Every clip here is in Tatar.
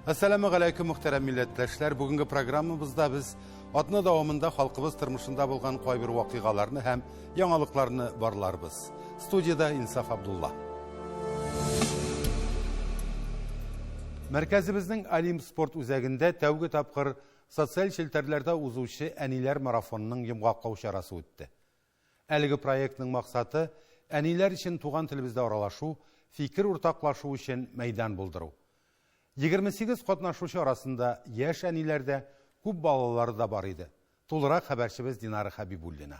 Әссәламу галәйкүм, мөхтәрәм милләттәшләр. Бүгенге программабызда без атна дәвамында халкыбыз тормышында булган кайбер вакыйгаларны һәм яңалыкларны барларбыз. Студиядә Инсаф Абдулла. Мәркәзебезнең Олимп спорт үзәгендә тәүге тапкыр социаль челтәрләрдә узучы әниләр марафонының йомгаклау чарасы үтте. Әлеге проектның максаты, әниләр өчен туган телебездә аралашу, фикер уртаклашу өчен мәйдан булдыру. 28 катнашучы арасында яшь әниләр дә, күп балалылары да бар иде. Тулырак хәбәрчебез Динара Хәбибуллина.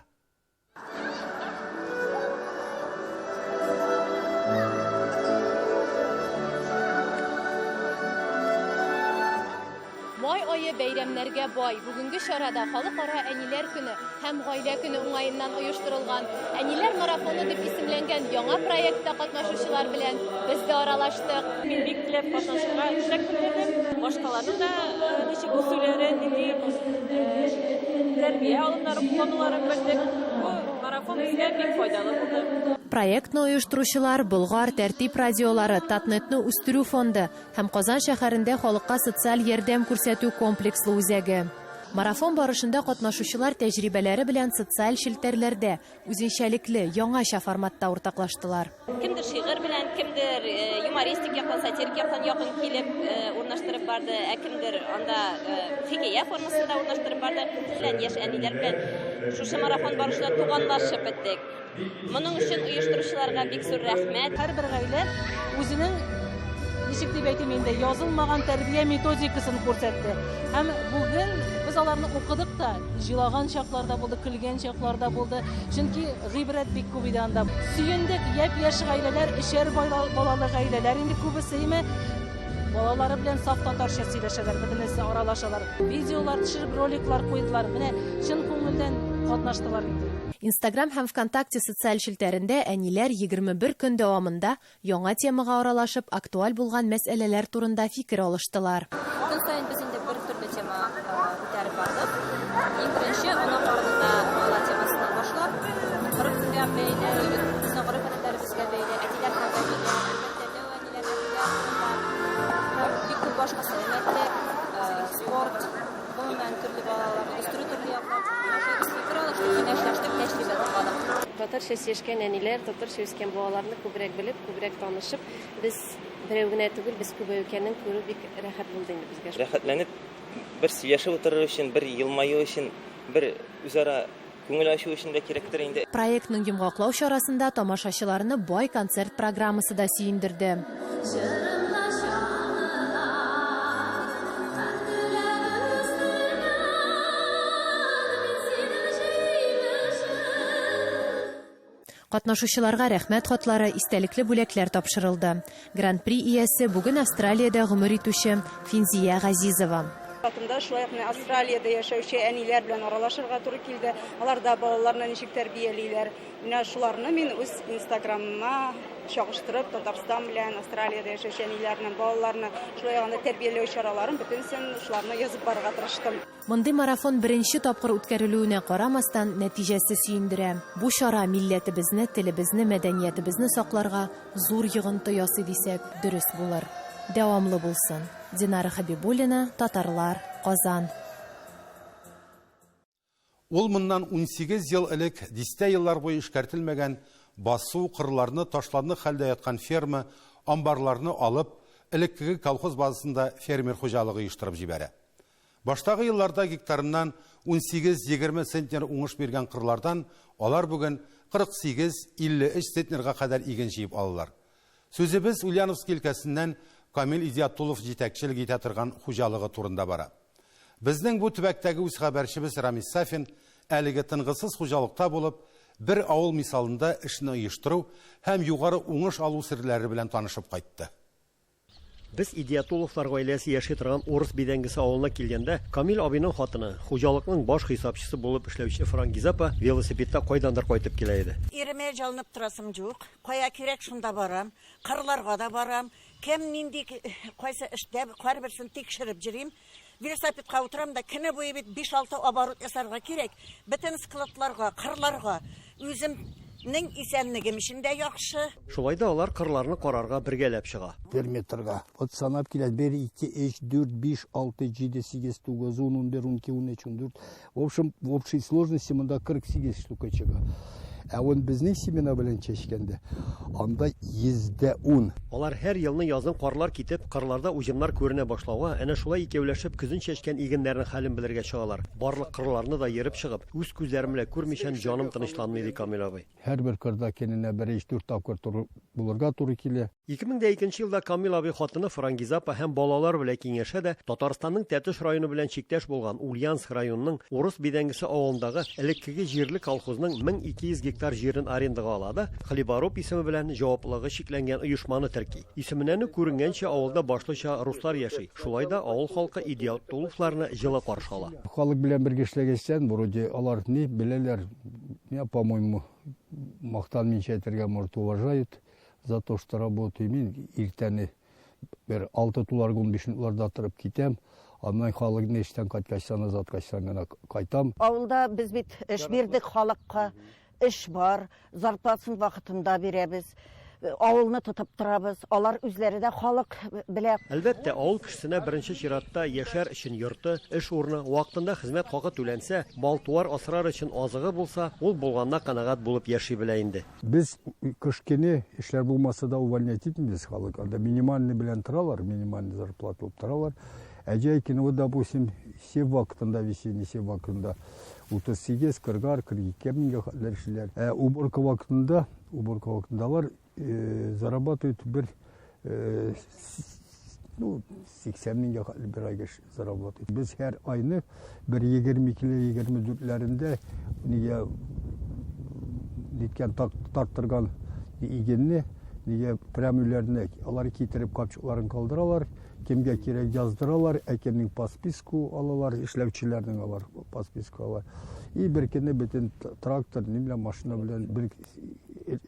Май ае бәйрәмнәргә бай. Бүгенге чарада Халыкара әниләр көне һәм Гаилә көне уңаеннан оештырылган Әниләр марафоны дип исемләнгән яңа проектта катнашучылар белән без дә аралаштык. Мин бик теләп катнашырга теләк белдердем. Башкаларның да ничек үсүләре, нинди тәрбия алымнары куллануларын белдек. Бу марафон безгә бик файдалы булды. Проектны оештыручылар, Болгар, Тәртип радиолары, Татнетны үстерү фонды, һәм Казан шәһәрендә халыкка социаль ярдәм күрсәтү комплекслы үзәге. Марафон барышында катнашучылар тәҗрибәләре белән социаль челтәрләрдә үзенчәлекле, яңача форматта уртаклаштылар. Кемдер шигырь белән, кемдер юмористик яктан, сатирик яктан якын килеп урнаштырып барды, ә кемдер анда хикәя формасында урнаштырып барды. Белән яшь әниләр белән шушы марафон барышында туганлашып беттек. Моның өчен оештыручыларга бик зур рәхмәт. Һәрбер гаилә үзенең, ничек дип әйтим инде, язылмаган тәрбия методикасын күрсәтте. Һәм бүген без аларны укыдык та, җылаган чаклар да булды, көлгән чаклар да булды. Чөнки гыйбрәт бик күп иде анда. Сөендек, япь-яшь гаиләләр, өчәр балалы гаиләләр инде күбесе, име, балалары белән саф татарча сөйләшәләр, бөтенесе аралашалар. Видеолар төшереп, роликлар куйдылар. Менә чын күңелдән катнаштылар инде. Инстаграм һәм ВКонтакте социаль челтәрендә әниләр 21 көн дәвамында яңа темага аралашып, актуаль булган мәсьәләләр турында фикер алыштылар. Көн саен без инде бер төрле тема күтәреп бардык. Иң беренче ана карынында бала темасыннан башлап, гореф-көнгә бәйле, безнең гореф-гадәтләребезгә бәйле, әтиләр һәм әниләр, әлбәттә, дәү әниләр, әбиләр турында һәм бик күп башка сәламәтлек, спорт, Гомумән, төрле балаларны үстерү төрле яклап, менә шулай без фикер алыштык, киңәшләштек, тәҗрибә тупладык. Татарча сөйләшкән әниләр, татарча үскән балаларны күбрәк белеп, күбрәк танышып, без берәү генә түгел, без күбәү икәнен күрү бик рәхәт булды инде безгә. Рәхәтләнеп бер сөйләшеп утырыр өчен, бер елмаю өчен, бер үзара күңел ачу өчен дә кирәктер инде. Проектның йомгаклау чарасында тамашачыларны бай концерт программасы да сөендерде. Катнашучыларга рәхмәт хатлары, истәлекле бүләкләр тапшырылды. Гран-при иясе бүген Австралиядә гомер итүче Финзия Газизова. Вакытында шулай ук менә Австралиядә яшәүче әниләр белән аралашырга туры килде. Алар да балаларны ничек тәрбиялиләр. Менә шуларны мин үз Инстаграмыма чагыштырып, Татарстан белән Австралиядә яшәүче әниләрнең балаларны шулай ук анда тәрбияләү чараларын бөтенесен шуларны язып барырга тырыштым. Мондый марафон беренче тапкыр үткәрелүенә карамастан, нәтиҗәсе сөендерә. Бу чара милләтебезне, телебезне, мәдәниятебезне сакларга зур йогынты ясый дисәк, дөрес булыр. Дәвамлы булсын. Динара Хәбибуллина, Татарлар, Казан. Ул моннан 18 ел элек дистә еллар буе эшкәртелмәгән басу, кырларны, ташландык хәлдә яткан ферма, амбарларны алып, элеккеге колхоз базасында фермер хуҗалыгы оештырып җибәрә. Баштагы елларда гектарыннан 18-20 центнер уңыш биргән кырлардан алар бүген 48-53 центнерга кадәр иген җыеп алалар. Сүзебез Ульяновск өлкәсеннән Камил Идиатуллов җитәкчелек итә торган хуҗалыгы турында бара. Безнең бу төбәктәге үз хәбәрчебез Рамис Сафин әлеге тынгысыз хуҗалыкта булып, бер авыл мисалында эшне оештыру һәм югары уңыш алу серләре белән танышып кайтты. Без Идиятулловлар гаиләсе яши торган Урыс Бидәңгесе авылына килгәндә, Камил абыйның хатыны, хуҗалыкның баш хисапчысы булып эшләүче Франгиза апа велосипедта кайдандыр кайтып килә иде. Иремә ялынып торасым юк. Кая кирәк, шунда барам. Кырларга да барам. Кем нинди, кайсы эштә, һәрберсен тикшереп йөрим. Велосипедка утырам да, көне буе бит биш-алты оборот ясарга кирәк. Бөтен складларга, кырларга үзем. Үземнең исәнлегем өчен дә яхшы. Шулай да алар кырларны карарга бергәләп чыга. Бер метрга. Вот санап килә. 1, 2, 3, 4, 5, 6, 7, 8, 9, 10, 11, 12, 13, 14. В общем, в общей сложности монда 48 штука чыга. Ә он безнең семена белән чәчкәндә, анда 110. Алар һәр елны язын карлар китеп, кырларда уҗымнар күренә башлауга, әнә шулай икәүләшеп көзен чәчкән игеннәрнең хәлен белергә чыгалар. Барлык кырларны да ерып чыгып, үз күзләрем белән күрмичән җаным тынычланмый, ди Камил абый. Һәрбер кырда көненә бер өч-дүрт тапкыр туры булырга туры килә. 2002 елда Камил абый хатыны Франгиза апа һәм балалар белән киңәшә дә, Татарстанның Тәтеш районы белән чиктәш булган Ульяновск районының Урыс Бидәңгесе авылындагы элеккеге җирле колхозның 1200 гектар җирен арендага ала да, Хлебороб исеме белән җаваплылыгы чикләнгән оешманы терки. Исеменнән үк күренгәнчә, авылда башлыча руслар яши. Шулай да авыл халкы Идиятулловларны җылы каршы ала. Халык белән бергә эшләгәчтән, вроде алар ни беләләр, меня, по-моему, мактанмыйча әйтергә, может, уважают за то, что работаю. Мин иртәне бер алты туларга 15 минутларда торып китәм. Аннан халыкны эштән кайткачтан, озаткачтан гына кайтам. Авылда без бит эш бирдек халыкка. Эш бар, зарплатасын вакытында бирәбез, авылны тотып торабыз, алар үзләре дә халык белә. Әлбәттә, авыл кешесенә беренче чиратта яшәр өчен йорты, эш урыны, вакытында хезмәт хакы түләнсә, мал-туар асрар өчен азыгы булса, ул булганына канәгать булып яши белә инде. Без кыш көне эшләр булмаса да увольнять итмибез халык. Анда минимальный белән торалар, минимальный зарплата алып торалар. Ә җәй көне, вот, допустим, сев вакытында, весенний сев вакытында 38, 40, 42 меңгә хәтле эшлиләр. Ә уборка вакытында, уборка вакытында алар э, зарабатывают бер э, ну, 80 меңгә хәтле бер айга зарабатывают. Без һәр айны бер 22-ле, 24-ләрендә нигә ниткән тарттырган игенне нигә прямо өйләренә алар китереп капчыкларын калдыралар. Кемгә кирәк яздыралар, ә кемнең по списку алалар, эшләүчеләрнең алар по списку ала. И бер көнне бөтен трактор, ни белән, машина белән бер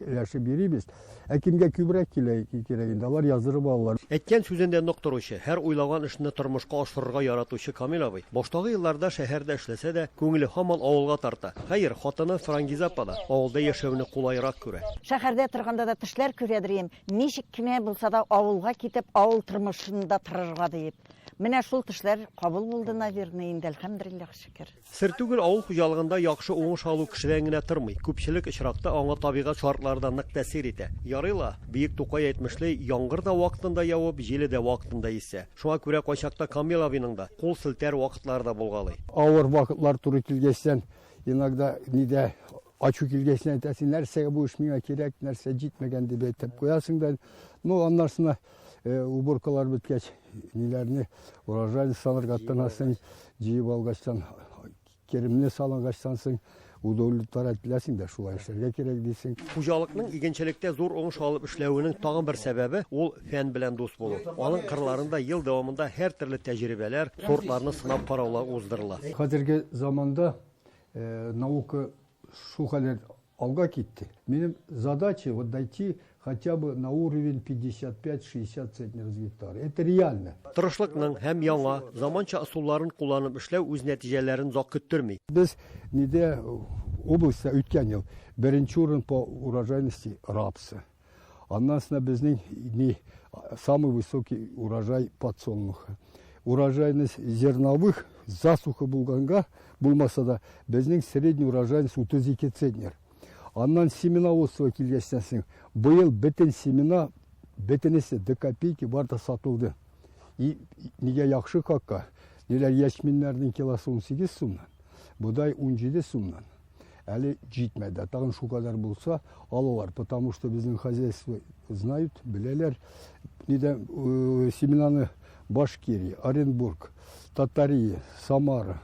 өләшеп йөрибез. Ә кемгә күбрәк килә кирәк инде, алар яздырып алалар. Әйткән сүзендә нык торучы, һәр уйлаган эшне тормышка ашырырга яратучы Камил абый, баштагы елларда шәһәрдә эшләсә дә, күңеле һаман авылга тарта. Хәер, хатыны Франгиза апа да авылда яшәүне кулайрак күрә. Шәһәрдә торганда да тешләр күрәдер идем, Ничек кенә булса да авылга китеп, авыл тормышында торырга диеп. Менә шул төшләр кабул булды, наверное, инде, әлхәмдүлилләһ, шөкер. Сер түгел, авыл хуҗалыгында яхшы уңыш алу кешедән генә тормый. Күпчелек очракта аңа табигать шартлары да нык тәэсир итә. Ярый ла, бөек Тукай әйтмешли, яңгыр да вакытында явып, җиле дә вакытында исә. Шуңа күрә кайчакта Камил абыйның да кул селтәр вакытлары да булгалый. Авыр вакытлар туры килгәчтән, иногда нидә Ачу килгәч әйтәсең, нәрсәгә бу эш миңа кирәк, нәрсә җитмәгән дип әйтеп куясың да. Ну, аннан соң э, уборкалар беткәч, ниләрне урожай салырга тотынасың, җыеп алгачтан, керемне салынгачтан соң удовлетворять ителәсең дә, шулай эшләргә кирәк дисең. Хуҗалыкның игенчелектә зур уңыш алып эшләвенең тагын бер сәбәбе, ул фән белән дус булу. Аның кырларында ел дәвамында һәртөрле тәҗрибәләр, сортларны сынап караулар уздырыла. Хәзерге заманда Э, наука шул хәлләр алга китте. Минем задача вот дойти хотя бы на уровень 55-60 центнеров с гектара. Это реально. Тырышлыкның һәм яңа, заманча ысулларын кулланып эшләү үз нәтиҗәләрен озак көттерми. Без нидә областьта үткән ел беренче урын по урожайности рапса. Аннан соң безнең не самый высокий урожай подсолнуха. Урожайность зерновых засуха булганга булмаса да, безнең средний урожайность 32 центнер. Аннан семеноводство килгәчтән соң, быел бөтен семена, бөтенесе до копейки бар да сатылды. И нигә яхшы хакка? Ниләр ячменнәрнең килосы 18 сумнан, бодай 17 сумнан. Әле җитмәде. Тагын шулкадәр булса, алалар. Потому что безнең хозяйство знают, беләләр. Нидә э, семенаны Башкирия, Оренбург, Татария, Самара,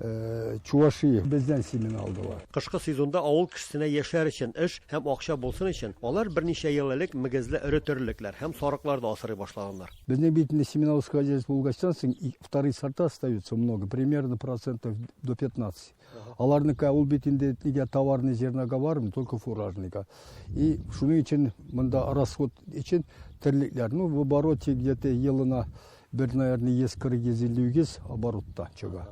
э, Чувашия бездән семена алдылар. Кышкы сезонда авыл кешесенә яшәр өчен эш һәм акча булсын өчен, алар берничә ел элек мөгезле эре терлекләр һәм сарыклар да асрый башлаганнар. Безнең бит инде семеноводское хозяйство булгачтан соң вторые сорта остаются много, примерно процентов до 15. Аларныкы ул бит инде нигә товарный зернога бармый, только фуражныйга. И шуның өчен монда расход өчен терлекләр, ну, в обороте где-то елына бер, наверное, 140-150 үгез оборотта чыга.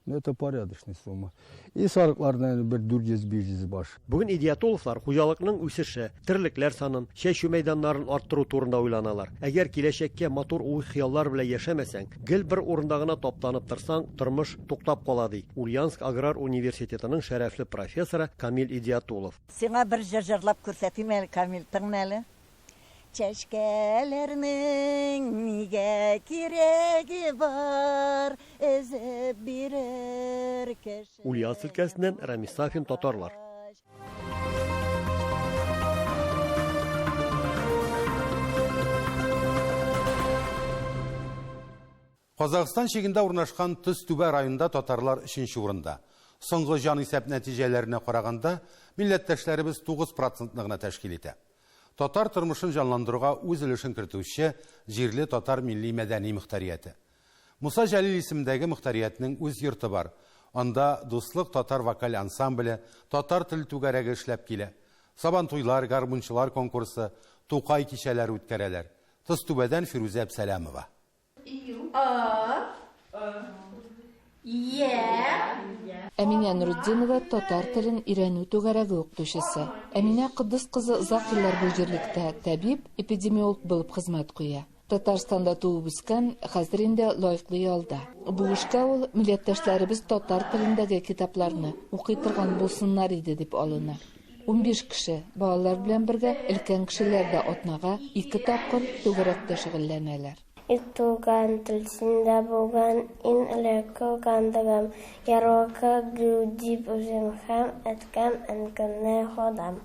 Ну, это порядочная сумма. И сарыклардан бер 400-500 баш. Бүген Идиятулловлар хуҗалыкның үсеше, терлекләр санын, чәчү мәйданнарын арттыру турында уйланалар. Әгәр киләчәккә матур уй-хыяллар белән яшәмәсәң, гел бер урында гына таптанып торсаң, тормыш туктап кала, ди Ульяновск аграр университетының шәрәфле профессоры Камил Идиятуллов. Сиңа бер җыр җырлап күрсәтим әле, Камил, тыңла әле. Чәчкәләрнең нигә кирәге бар, Өзеп бирер кеше. Ульяновск өлкәсеннән Рамис Сафин, Татарлар. Казахстан чигендә урнашкан Төз-Түбә районында татарлар өченче урында. Соңгы җанисәп нәтиҗәләренә караганда, милләттәшләребез 9 процентны гына тәшкил итә. Татар тормышын җанландыруга үз өлешен кертүче җирле татар милли-мәдәни мөхтәрияте. Муса Җәлил исемендәге мөхтәриятнең үз йорты бар. Анда Дуслык татар вокаль ансамбле, татар тел түгәрәге эшләп килә. Сабантуйлар, гармунчылар конкурсы, Тукай кичәләре үткәрәләр. Тозтүбәдән Фирүзә Әбсәләмова. Әминә Нуретдинова татар телен өйрәнү түгәрәге укытучысы. Әминә Котдус кызы озак еллар бу җирлектә табиб, эпидемиолог булып хезмәт куя. Татарстанда туып үскән, хәзер инде лаеклы ялда. Бу эшкә ул милләттәшләребез татар телендәге китапларны укый торган булсыннар иде дип алына. 15 кеше, балалар белән бергә өлкән кешеләр дә атнага ике тапкыр түгәрәктә шөгыльләнәләр. И туган тел синдә булган ин элек кылгандыгым, Ярлыка гү дип үзем һәм әткәм, әнкәмне Ходам.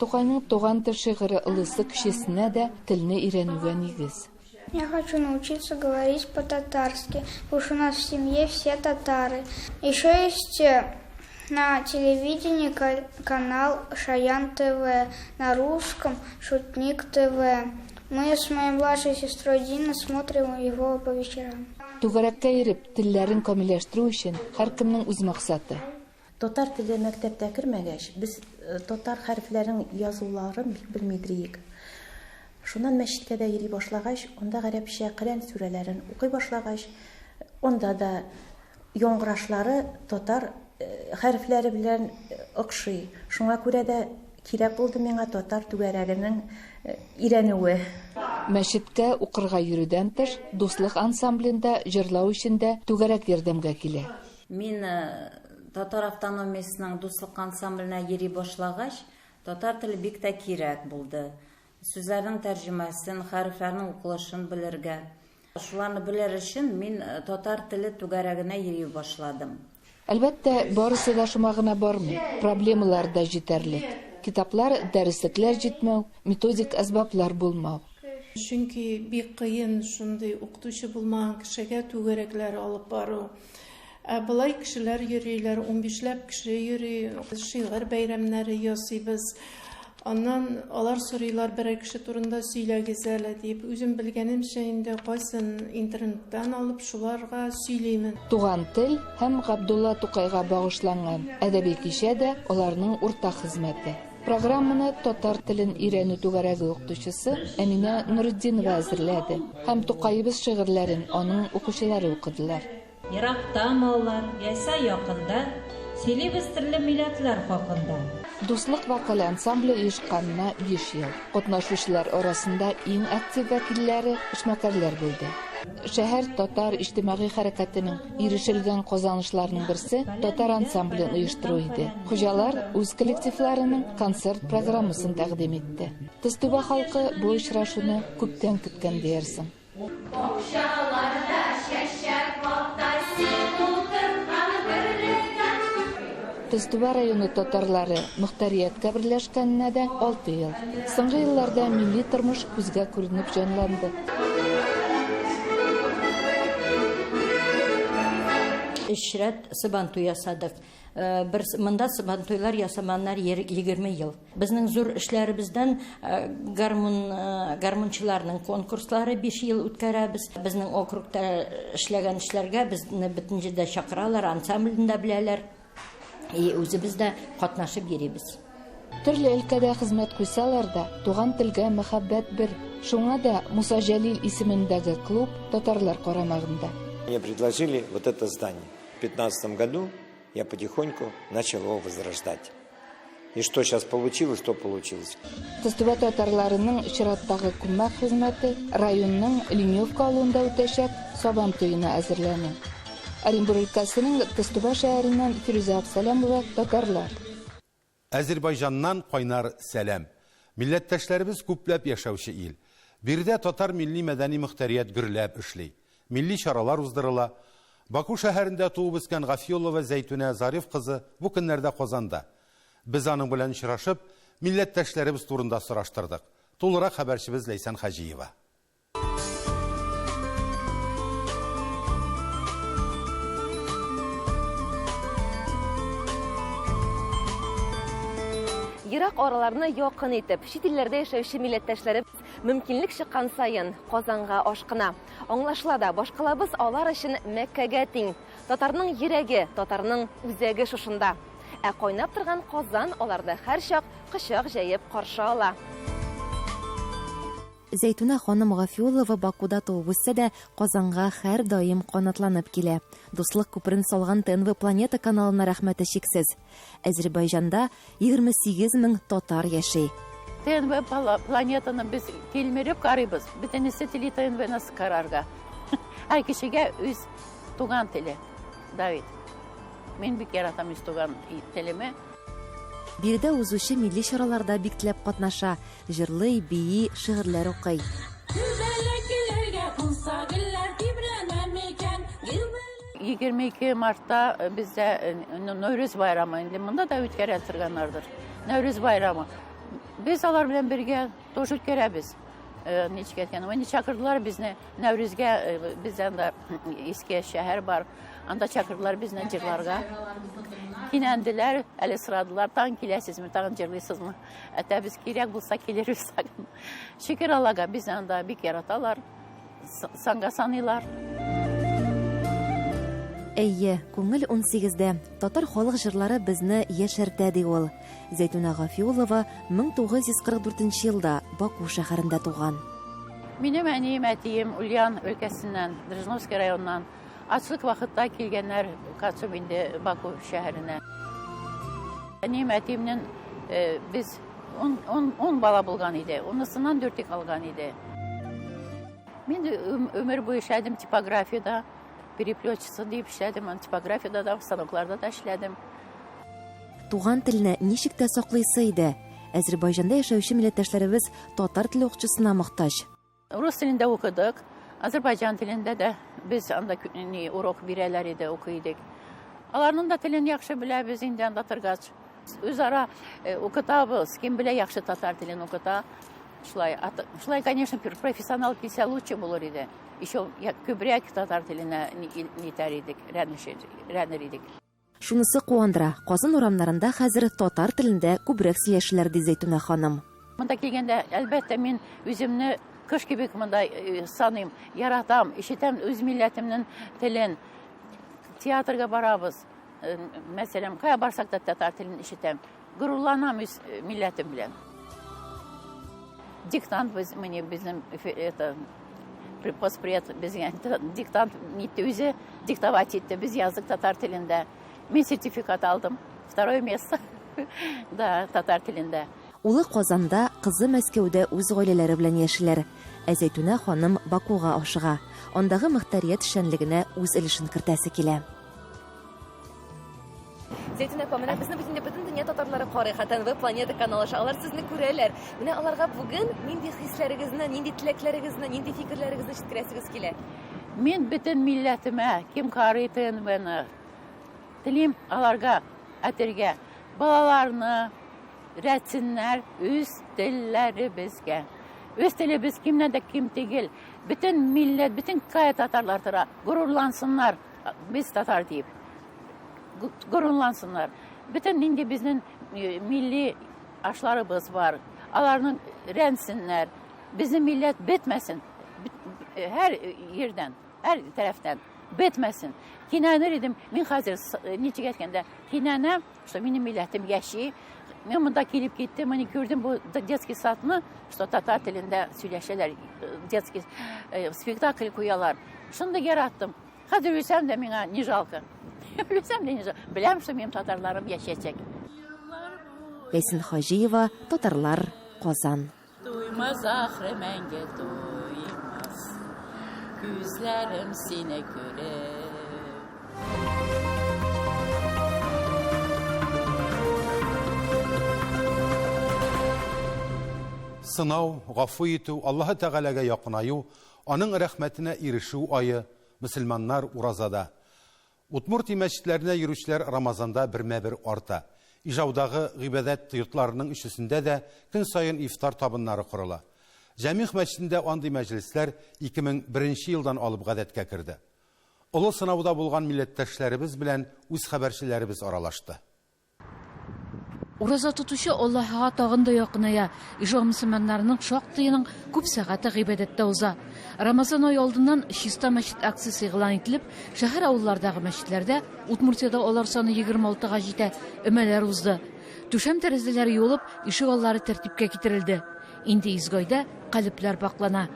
Тукайның Туган тел шигыре олысы кечесенә дә телне өйрәнүгә нигез. Я хочу научиться говорить по-татарски, уж у нас в семье все татары. Еще есть э, на телевидении канал Шаян ТВ, на русском Шутник ТВ. Мы с моей младшей сестрой Диной смотрим его по вечерам. Түгәрәккә йөреп, телләрен камилләштерү өчен һәркемнең үз максаты. Татар теле мәктәптә кермәгәч, без э, татар хәрефләрен язуларын бик белмидриек. Шуннан мәчеткә дә йөри башлагач, анда гарәпчә Коръән сүрәләрен укый башлагач, анда да яңгырашлары татар э, хәрефләре белән э, охшый. Шуңа күрә дә кирәк булды миңа татар түгәрәгенең өйрәнүе. Мәчеткә укырга йөрүдән тыш, Дуслык ансамблендә җырлау өчен дә түгәрәк ярдәмгә килә. Мин татар автономиясенең Дуслык ансамбленә йөри башлагач, татар теле бик тә кирәк булды. Сүзләрнең тәрҗемәсен, хәрефләрнең укылышын белергә. Шуларны белер өчен мин татар теле түгәрәгенә йөри башладым. Әлбәттә, барысы да шома гына бармый, проблемалар да җитәрлек. Китаплар, дәреслекләр җитмәү, методик әсбаплар булмау. Чөнки бик кыен шундый укытучы булмаган кешегә түгәрәкләр алып бару. Ә болай кешеләр йөриләр, унбишләп кеше йөри, шигырь бәйрәмнәре ясыйбыз. Аннан алар сорыйлар, берәр кеше турында сөйләгез әле дип. Үзем белгәнемчә инде кайсын интернеттан алып шуларга сөйлимен. Туган тел һәм Габдулла Тукайга багышланган әдәби кичә дә аларның уртак хезмәте. Программаны татар телен өйрәнү түгәрәге укытучысы Әминә Нуретдинова әзерләде һәм Тукаебыз шигырьләрен аның укучылары укыдылар. Ерактамы алар, яисә якында, Сөйлибез төрле милләтләр хакында. Дуслык вокаль ансамбле оешканына биш ел. Катнашучылар арасында иң актив вәкилләре эшмәкәрләр булды. Шәһәр татар иҗтимагый хәрәкәтенең ирешелгән казанышларының берсе татар ансамблен оештыру иде. Хуҗалар үз коллективларының концерт программасын тәкъдим итте. Тезтүбә халкы бу очрашуны күптән көткән диярсең. Бакчаларда чәчәк ата, син утырткан бөрлегән. Тезтүбә районы татарлары мохтарияткә берләшкәненә дә алты ел. Соңгы елларда милли тормыш күзгә күренеп җанланды. Өч рәт Сабантуй ясадык. Э, бер монда Сабантуйлар ясаманнар 20 ел. Безнең зур эшләребездән э, гармун э, гармунчыларның конкурслары 5 ел үткәрәбез. Безнең округта эшләгән эшләргә безне бөтен җирдә чакыралар, ансамбльне дә беләләр. И үзебез дә катнашып йөрибез. Төрле өлкәдә хезмәт куйсалар да, туган телгә мәхәббәт бер. Шуңа да Муса Җәлил исемендәге клуб татарлар карамагында. Мне предложили вот это здание. 15 году я потихоньку начал его возрождать. И что сейчас получилось, то получилось. Тыстүбә татарларының чираттагы күмәк хезмәте районның Леневка авылында үтәчәк Сабан туена әзерләнү. Оренбур өлкәсенең Тыстүбә шәһәреннән Фирүзә Абсалямова, Татарлар. Әзербайҗаннан кайнар сәлам! Милләттәшләребез күпләп яшәүче ил. Биредә татар милли-мәдәни мөхтәрият гөрләп эшли. Милли чаралар уздырыла. Баку шәһәрендә туып үскән Гафиуллова Зәйтүнә Зариф кызы бу көннәрдә Казанда. Без аның белән очрашып, милләттәшләребез турында сораштырдык. Тулырак хәбәрчебез Ләйсән Хаҗиева. Ерак араларны якын итеп, чит илләрдә яшәүче милләттәшләребез мөмкинлек чыккан саен Казанга ашкына. Аңлашыла да, башкалабыз алар өчен Мәккәгә тиң. Татарның йөрәге, татарның үзәге шушында. Ә кайнап торган Казан аларны һәрчак кочак җәеп каршы ала. Зәйтүнә ханым Гафиуллова Бакуда туып үссә дә, Казанга һәрдаим канатланып килә. Дуслык күперен салган ТНВ Планета каналына рәхмәте чиксез. Әзербайҗанда 28 мең татар яши. ТНВ Планетаны без тилмереп карыйбыз. Бөтенесе тели ТНВны карарга. Һәр кешегә үз туган теле. Давид. Мин бик яратам үз туган телеме. Биредә узучы милли чараларда бик теләп катнаша, җырлый, бии, шигырьләр укый. 22 мартта бездә Нәүрүз байрамы инде монда да үткәрә торганнардыр. Нәүрүз байрамы. Без алар белән бергә тоже үткәрәбез. Ничек әйткән, инде чакырдылар безне Нәүрүзгә, бездә анда иске шәһәр бар. Анда чакырдылар безне җырларга. Кинәнделәр, әле сорадылар, тагын киләсезме, тагын җырлыйсызмы? Әтә без кирәк булса килербез тагын. Шөкер Аллага, безне анда бик яраталар, санга саныйлар. Әйе, күңел унсигездә. Татар халык җырлары безне яшәртә, ди ул. Зәйтүнә Гафиуллова 1944 нче елда Баку шәһәрендә туган. Минем әнием, әтием Ульян өлкәсеннән, Дрожжиновский районыннан. Ачлык вакытта килгәннәр качып инде Баку шәһәренә. Әнием, әтиемнең э, без ун, ун, ун бала булган иде. Унысыннан дүрте калган иде. Мин өмер буе эшләдем типографиядә, переплетчица дип эшләдем, типографиядә дә, станокларда да эшләдем. Туган телне ничек тә саклыйсы иде. Әзербайҗанда яшәүче милләттәшләребез татар теле укытучысына мохтаҗ. Рус телендә укыдык, азербайҗан телендә дә без анда ни урок бирәләр иде, укый идек. Аларның да телен яхшы беләбез инде анда торгач. Үзара э, укытабыз, кем белә яхшы татар телен укыта. Шулай, шулай, конечно, профессионал килсә лучше булыр иде. Еще күбрәк татар теленә нитәр идек, рәнер идек. Шунысы куандыра, Казан урамнарында хәзер татар телендә күбрәк сөйләшәләр, ди Зәйтүнә ханым. Монда килгәндә, әлбәттә, мин үземне кош кебек монда э, саныйм, яратам, ишетәм үз милләтемнең телен. Театрга барабыз, э, мәсәлән, кая барсак та татар телен ишетәм. Горурланам үз э, милләтем белән. Диктант без, мне безнең это постпред безгә диктант нитте үзе диктовать итте. Без яздык татар телендә. Мин сертификат алдым. Второе место. Да, татар телендә. Улы Казанда, кызы Мәскәүдә үз гаиләләре белән яшиләр. Ә Зәйтүнә ханым Бакуга ашыга. Андагы мөхтәрият эшчәнлегенә үз өлешен кертәсе килә. Зәйтүнә апа, менә безне бит инде бөтен дөнья татарлары карый, хәтта НВ Планета каналы аша. Алар сезне күрәләр. Менә аларга бүген нинди хисләрегезне, нинди теләкләрегезне, нинди фикерләрегезне җиткерәсегез килә? Мин бөтен милләтемә, кем карый ТНВны, телим аларга әтергә, балаларны рәтсеннәр үз телләребезгә. Үз телебез кемнән дә ким түгел. Бөтен милләт, бөтен кая татарлар тора, горурлансыннар. Без татар дип горурлансыннар. Бөтен нинди безнең э, милли ашларыбыз бар. Аларны рәнсеннәр. Безнең милләт бетмәсен. Э, һәр ердән, һәр тарафтан бетмәсен. Кинәнер идем. Мин хәзер э, ничек әйткәндә, кинәнәм, что минем милләтем яши. Мин монда килеп киттем, мин күрдем бу детский садны, что татар телендә сөйләшәләр, детский спектакль куялар. Шундый яраттым. Хәзер үлсәм дә миңа не жалко. Үлсәм дә инде беләм, что минем татарларым яшәячәк. Ләйсән Хаҗиева, Татарлар, Казан. Туймас ахры мәңге туймас Күзләрем сине күреп. Сынау, гафу итү, Аллаһы Тәгаләгә якынаю, аның рәхмәтенә ирешү ае, мөселманнар уразада. Удмуртия мәчетләренә йөрүчеләр Рамазанда бермә-бер арта. Ижаудагы гыйбадәт йортларының өчесендә дә көн саен ифтар табыннары корыла. Җәмигъ мәчетендә андый мәҗлесләр 2001 елдан алып гадәткә керде. Олы сынауда булган милләттәшләребез белән үз хәбәрчеләребез аралашты. Ураза тотучы Аллаһыга тагын да якыная. Ижау мөселманнарының шактыеның күп сәгате гыйбадәттә уза. Рамазан ае алдыннан Чиста мәчет акциясе игълан ителеп, шәһәр-авыллардагы мәчетләрдә, Удмуртиядә алар саны 26 га җитә, өмәләр узды. Түшәм тәрәзәләре юылып, ишек аллары тәртипкә китерелде. Инде изге айда калебләр пакьлана.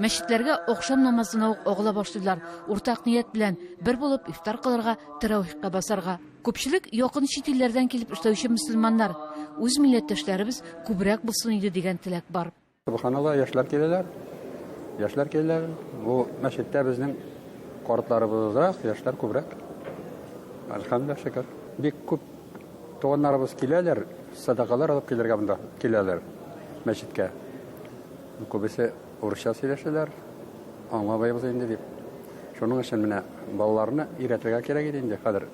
Мәчетләргә ахшам намазына ук агыла башлыйлар. Уртак ният белән бер булып ифтар кылырга, тәравихка басарга. Күпчелек якын чит илләрдән килеп эшләүче мөселманнар. Үз милләттәшләребез күбрәк булсын иде дигән теләк бар. Сөбханалла, яшьләр киләләр. Яшьләр киләләр. Бу мәчеттә безнең картларыбыз азрак, яшьләр күбрәк. Әлхәмдүлилләһ, шөкер. Бик күп туганнарыбыз киләләр, сәдакалар алып килергә монда киләләр мәчеткә. Күбесе урысча сөйләшәләр, аңламыйбыз инде дип. Шуның өчен менә балаларны өйрәтергә кирәк иде инде хәзер.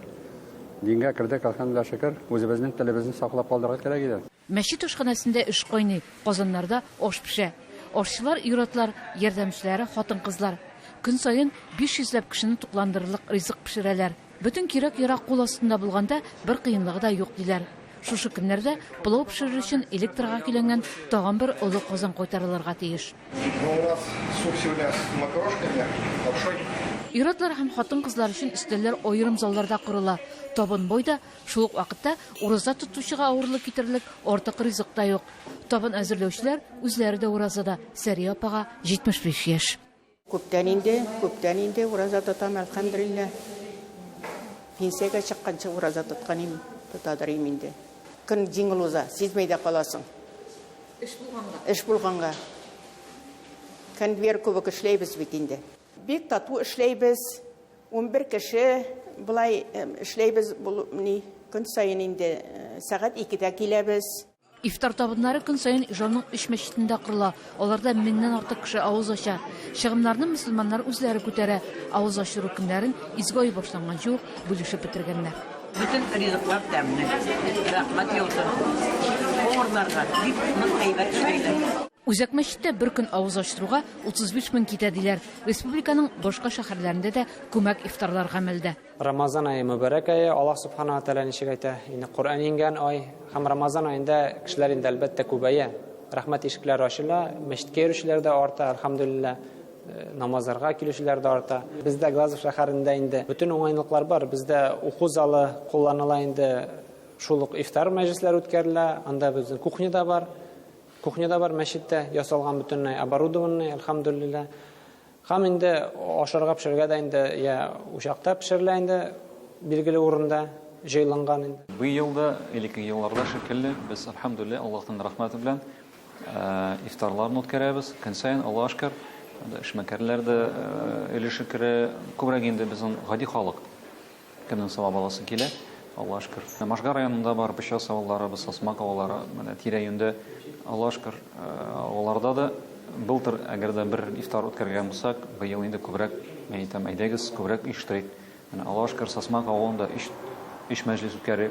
Дингә кердек, әлхәмдүлилләһ, шөкер. Үзебезнең телебезне саклап калдырырга кирәк иде. Мәчет ашханәсендә эш кайный, казаннарда аш пешә. Ашчылар, ир-атлар, ярдәмчеләре, хатын-кызлар. Көн саен 500 ләп кешене тукландырырлык ризык пешерәләр. Бөтен кирәк-ярак кул астында булганда, бер кыенлыгы да юк, диләр. Шушы көннәрдә пылау пешерер өчен электрга көйләнгән тагын бер олы казан кайтарылырга тиеш. Ир-атлар һәм хатын-кызлар өчен өстәлләр аерым залларда корыла. Табын бай да, Шул ук вакытта ураза тотучыга авырлык китерерлек артык ризык та юк. Табын әзерләүчеләр үзләре дә уразада. Сәрия апага 75 яшь. Күптән инде, күптән инде ураза тотам, әлхәмдүлилләһ. Пенсиягә чыкканчы ураза тоткан идем, тотадыр идем инде. Көн җиңел уза, сизмәй дә каласың. Эш булганга. Эш булганга. Конвейер кебек эшләйбез бит инде. Бик тату эшләйбез. 11 кеше болай эшләйбез, ни, көн саен инде сәгать икедә киләбез. Ифтар табыннары көн саен Ижауның өч мәчетендә корыла. Аларда меңнән артык кеше авыз ача. Чыгымнарны мөселманнар үзләре күтәрә. Авыз ачыру көннәрен изге ай башланганчы ук бүлешеп бетергәннәр. Бөтен ризыклар тәмле. Рәхмәт яусын поварларга, бик нык әйбәт эшлиләр. Үзәк мәчеттә бер көн авыз ачтыруга 35 мең китә, диләр. Республиканың башка шәһәрләрендә дә күмәк ифтарлар гамәлдә. Рамазан ае мөбарәк ае, Аллаһ Субхана ва Тәгалә ничек әйтә, инде Коръән иңгән ай һәм Рамазан аенда кешеләр инде әлбәттә күбәя. Рәхмәт ишекләре ачыла, мәчеткә йөрүчеләр дә арта, әлхәмдүлилләһ, намазларга килүчеләр дә арта. Бездә Глазов шәһәрендә инде бөтен уңайлыклар бар. Бездә уку залы кулланыла инде, шул ук ифтар мәҗлесләре үткәрелә, анда безнең кухня да бар. Кухня да бар мәчеттә, ясалган бөтенләй оборудованный, әлхәмдүлилләһ. Һәм инде ашарга пешерергә дә инде я учакта пешерелә инде, билгеле урында җайланган инде. Быел да, элекке елларда шикелле, без, әлхәмдүлилләһ, Аллаһның рәхмәте белән ифтарларны үткәрәбез. Көн саен, Аллаһка шөкер, эшмәкәрләр дә өлеше керә. Күбрәк инде безнең гади халык. Кемнең савап аласы килә, Аллага шөкер. Можга районында бар Пычас авыллары, Сасмак авыллары, менә тирә-юньдә, Аллага шөкер, аларда да былтыр әгәр дә бер ифтар үткәргән булсак, быел инде күбрәк, мин әйтәм, әйдәгез, күбрәк оештырыйк. Менә Аллага шөкер, Сасмак авылында өч, өч мәҗлес үткәрү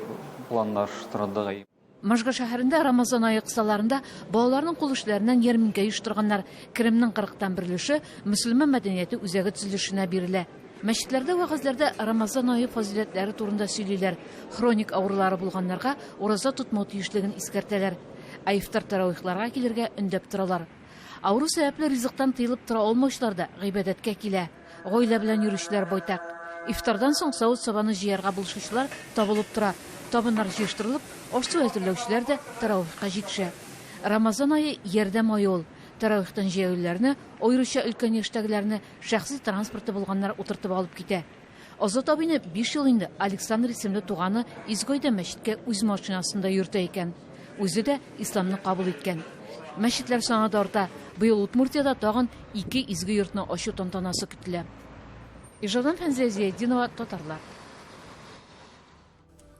планлаштырдык. Можга шәһәрендә Рамазан ае кысаларында балаларның кул эшләреннән ярминкә оештырганнар. Керемнең кырыктан бер өлеше мөселман мәдәнияте үзәге төзелешенә бирелә. Мәчетләрдә вәгазьләрдә Рамазан ае фазыйләтләре турында сөйлиләр. Хроник авырулары булганнарга ураза тотмау тиешлеген искәртәләр. Ә ифтар-тәравихларга килергә өндәп торалар. Авыру сәбәпле ризыктан тыелып тора алмаучылар да гыйбадәткә килә. Гаилә белән йөрүчеләр байтак. Ифтардан соң савыт-сабаны җыярга булышучылар табылып тора. Табыннар җыештырылып, аш-су әзерләүчеләр дә тәравихка җитешә. Рамазан ае, ярдәм ае ул. Тәравихтан җәяүлеләрне, аеруча өлкән яшьтәгеләрне шәхси транспорты булганнар утыртып алып китә. Азат абыйны 5 ел инде Александр исемле туганы Изге айда мәчеткә үз машинасында йөртә икән. Үзе дә исламны кабул иткән. Мәчетләр саны да арта. Быел Удмуртиядә тагын ике изге йортны ачу тантанасы көтелә. Ижаудан Фәнзилә Зиятдинова, Татарлар.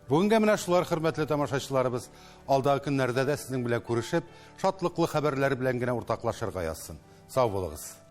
Бүгенгә менә шулар, хөрмәтле тамашачыларыбыз. Алдагы көннәрдә дә сезнең белән күрешеп, шатлыклы хәбәрләр белән генә уртаклашырга язсын. Сау булыгыз.